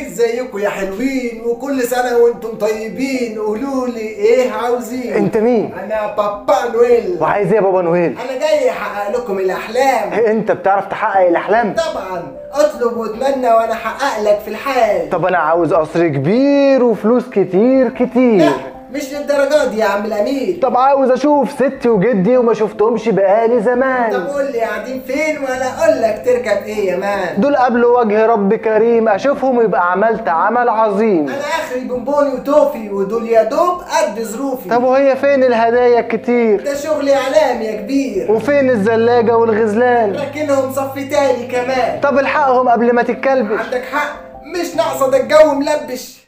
ازيكم يا حلوين، وكل سنة وانتم طيبين. قولوا لي ايه عاوزين؟ انت مين؟ انا بابا نويل. وعايز ايه يا بابا نويل؟ انا جاي احقق لكم الاحلام. انت بتعرف تحقق الاحلام؟ طبعا، اطلب واتمنى وانا احقق لك في الحال. طب انا عاوز قصر كبير وفلوس كتير كتير. لا مش للدرجات دي يا عم الامير. طب عاوز اشوف ستي وجدي وما شفتهمش بقالي زمان. طب قول لي قاعدين فين وانا اقول لك تركب ايه يا مان. دول قبل وجه رب كريم، اشوفهم يبقى عملت عمل عظيم. انا اخري بونبوني وتوفي، ودول يا دوب قد ظروفي. طب وهي فين الهدايا الكتير؟ ده شغل اعلام يا كبير. وفين الزلاجه والغزلان؟ لكنهم صف تاني كمان. طب الحقهم قبل ما تتكلبش. عندك حق، مش ناقصه، ده الجو ملبش.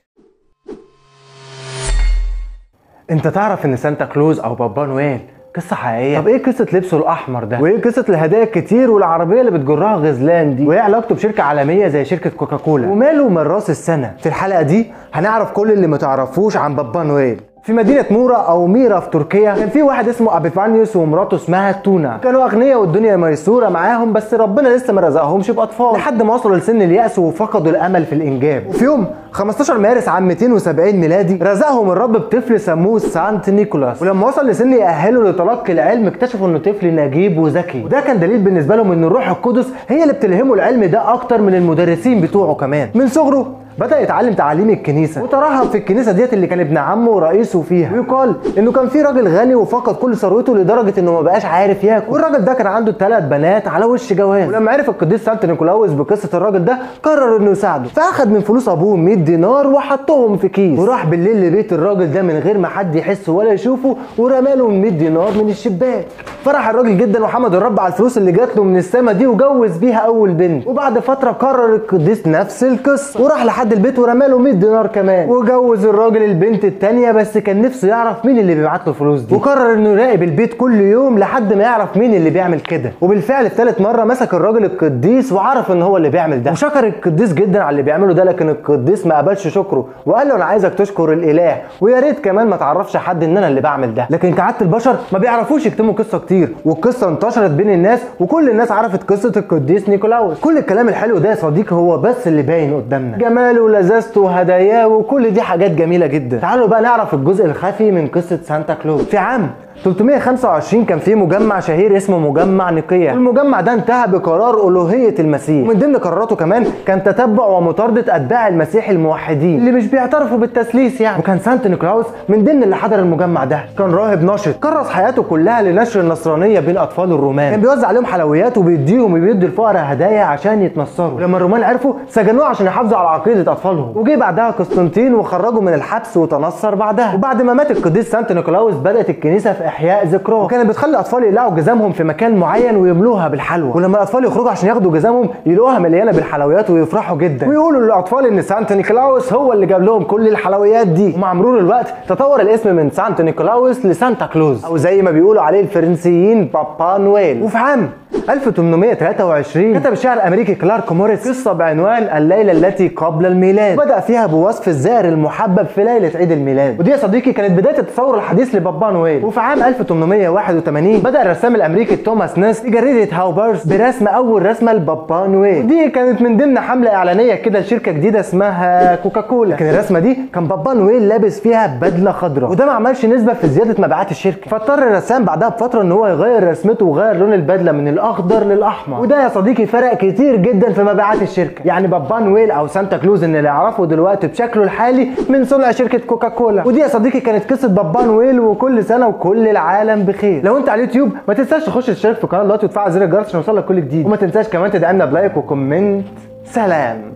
انت تعرف ان سانتا كلوز او بابا نويل قصة حقيقية؟ طب ايه قصة لبسه الاحمر ده؟ وايه قصة الهدايا الكتير والعربية اللي بتجرها غزلان دي؟ وايه علاقته بشركة عالمية زي شركة كوكاكولا؟ وماله من راس السنة؟ في الحلقة دي هنعرف كل اللي ما تعرفوش عن بابا نويل. في مدينة مورا أو ميرا في تركيا كان في واحد اسمه أبيفانيوس ومراته اسمها تونا. كانوا أغنياء والدنيا ميسورة معاهم، بس ربنا لسه ما رزقهمش بأطفال لحد ما وصلوا لسن اليأس وفقدوا الأمل في الإنجاب. وفي يوم 15 مارس عام 270 ميلادي رزقهم الرب بطفل سموه سانت نيكولاس. ولما وصل لسن يأهله لتلقي العلم اكتشفوا إنه طفل نجيب وذكي، وده كان دليل بالنسبة لهم إن الروح القدس هي اللي بتلهمه العلم ده أكتر من المدرسين بتوعه. كمان من صغره بدأ يتعلم تعاليم الكنيسة وترهب في الكنيسة ديت اللي كان ابن عمه ورئيسه فيها. ويقال انه كان في راجل غني وفقد كل ثروته لدرجة انه ما بقاش عارف ياكل، والراجل ده كان عنده 3 بنات على وش جواز. ولما عرف القديس سانت نيكولاوس بقصة الراجل ده قرر انه يساعده، فاخد من فلوس ابوه 100 دينار وحطهم في كيس، وراح بالليل لبيت الراجل ده من غير ما حد يحس ولا يشوفه ورماله 100 دينار من الشباك. فرح الراجل جدا وحمد الرب على الفلوس اللي جات له من السما دي وجوز بيها اول بنت. وبعد فترة قرر القديس نفس القصة وراح لحد البيت ورماله 100 دينار كمان وجوز الراجل البنت التانية، بس كان نفسه يعرف مين اللي بيبعت له الفلوس دي، وقرر انه يراقب البيت كل يوم لحد ما يعرف مين اللي بيعمل كده. وبالفعل في ثالث مرة مسك الراجل القديس وعرف ان هو اللي بيعمل ده، وشكر القديس جدا على اللي بيعمله ده، لكن القديس ما قبلش شكره وقال له انا عايزك تشكر الاله، ويا ريت كمان ما تعرفش حد ان انا اللي بعمل ده. لكن كعادة البشر ما بيعرفوش يكتموا قصة كتير، والقصه انتشرت بين الناس وكل الناس عرفت قصة القديس نيكولاوس. كل الكلام الحلو ده يا صديقي هو بس اللي باين قدامنا، جماله ولذاذته وهداياه وكل دي حاجات جميلة جدا. تعالوا بقى نعرف الجزء الخفي من قصة سانتا كلوز. في عام 325 كان في مجمع شهير اسمه مجمع نيقية، والمجمع ده انتهى بقرار ألوهية المسيح، ومن ضمن قراراته كمان كان تتبع ومطاردة أتباع المسيح الموحدين اللي مش بيعترفوا بالتثليث يعني. وكان سانت نيكولاوس من ضمن اللي حضر المجمع ده، كان راهب نشط كرس حياته كلها لنشر النصرانية بين أطفال الرومان، كان بيوزع عليهم حلويات وبيديهم وبيدي الفقراء هدايا عشان يتنصروا. لما الرومان عرفوا سجنوه عشان يحافظوا على عقيدة أطفالهم، وجه بعدها قسطنطين وخرجه من الحبس وتنصر بعدها. وبعد ما مات القديس سانت نيكولاوس بدأت الكنيسة في احياء ذكراه، وكانت بتخلي الاطفال يقلعوا جزامهم في مكان معين ويملوها بالحلوى، ولما الاطفال يخرجوا عشان ياخدوا جزامهم يلاقوها مليانة بالحلويات ويفرحوا جدا، ويقولوا للاطفال ان سانت نيكولاوس هو اللي جاب لهم كل الحلويات دي. ومع مرور الوقت تطور الاسم من سانت نيكولاوس لسانتا كلوز، او زي ما بيقولوا عليه الفرنسيين بابا نويل. وفي عام 1823 كتب الشاعر الامريكي كلارك موريس قصة بعنوان الليلة التي قبل الميلاد، بدأ فيها بوصف الزائر المحبب في ليلة عيد الميلاد، ودي يا صديقي كانت بداية التصور الحديث لبابا نويل. وفي عام 1881 بدأ الرسام الامريكي توماس نيس في جريدة هاوبرز برسم اول رسمه لبابا نويل، ودي كانت من ضمن حمله اعلانية كده لشركة جديدة اسمها كوكاكولا. لكن الرسمة دي كان بابا نويل لابس فيها بدله خضراء، وده ما عملش نسبه في زيادة مبيعات الشركة، فاضطر الرسام بعدها بفترة ان هو يغير رسمته وغير لون البدلة من الاخضر للاحمر، وده يا صديقي فرق كتير جدا في مبيعات الشركة. يعني بابا نويل او سانتا كلوز اللي نعرفه دلوقتي بشكله الحالي من صنع شركة كوكاكولا. ودي يا صديقي كانت قصة بابا نويل، وكل سنة وكل العالم بخير. لو انت على اليوتيوب ما تنساش تخش تشترك في القناة دلوقتي وتفعل زر الجرس عشان يوصلك كل جديد، وما تنساش كمان تدعمنا ب like و comment. سلام.